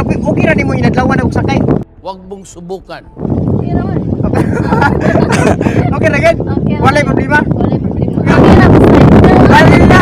Pero okay ra nimo inadlawan og sakay? Huwag mong subukan. Okay naman. Okay ra gid? Okay ra. Walay problema? Walay problema. Okay na basta. Ala!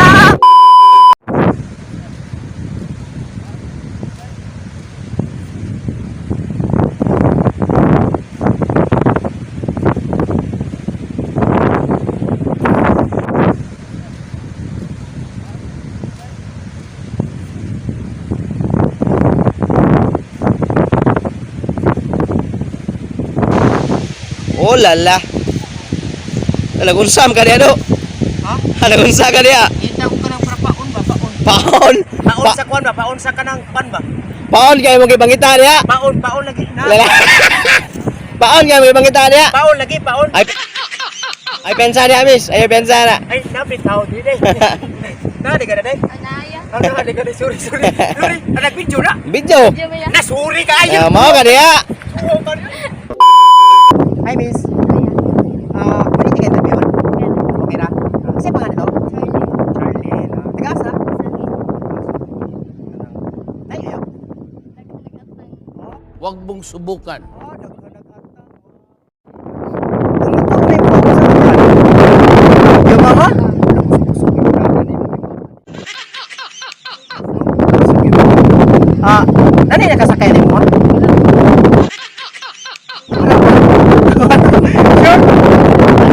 Oh lala. Nagunsam ka niya do. Ha? Nagunsa ka niya. Kita ko kanang para paon ba, paon. Paon. Paon Pa sa kuan ba, paon sa kanang pan ba. paon kay mo gibangita niya. Paon, paon lagi na. Lala. Paon kay mo gibangita niya. Paon lagi, paon. Ay Ay pensa niya, miss. Ay pensa na. Ay, napit tao di day. Na di ka na day. Anaya. Ano di ka na, sorry, sorry. Sorry, anak video na. Video. Diyo ba yan? Na sorry kaayo. Ah, mao ka niya. Hi, miss. Ah, pwede ka interview? Okay ra. Kasi pangalan to? Charlie. Charlene. Taga asa? Tayo yaw. Huwag mong subukan. Oh, daghan nag-ata. Tumutok na yung mga sa mga. Yung mama? Ah, nanay nakasakay ni mo? Ha? Sure?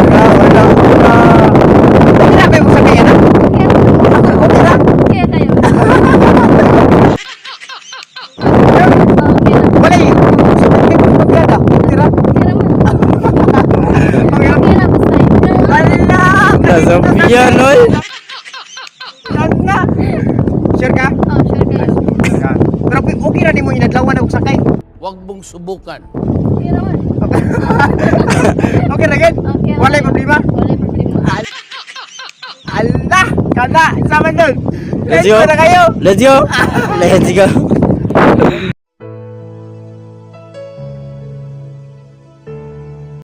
Wala, wala, wala. Okay na ba yung sakay na? Okay na? Kaya kayo. Sure? Okay na. Wala eh. Sakay mo pagkada. Tira. Okay naman. Okay na. Okay na basta. Ala! Nasabyan, oy. Ala! Sure ka? Oh, sure kayo. Pero okay ra nimo inadlawan og sakay? Huwag mong subukan. Okay naman. Okay ra gid? Okay ra. Walay problema? Walay problema. Ala! Kana! Sama nun! Let's go. na kayo! Let's go. Let's go.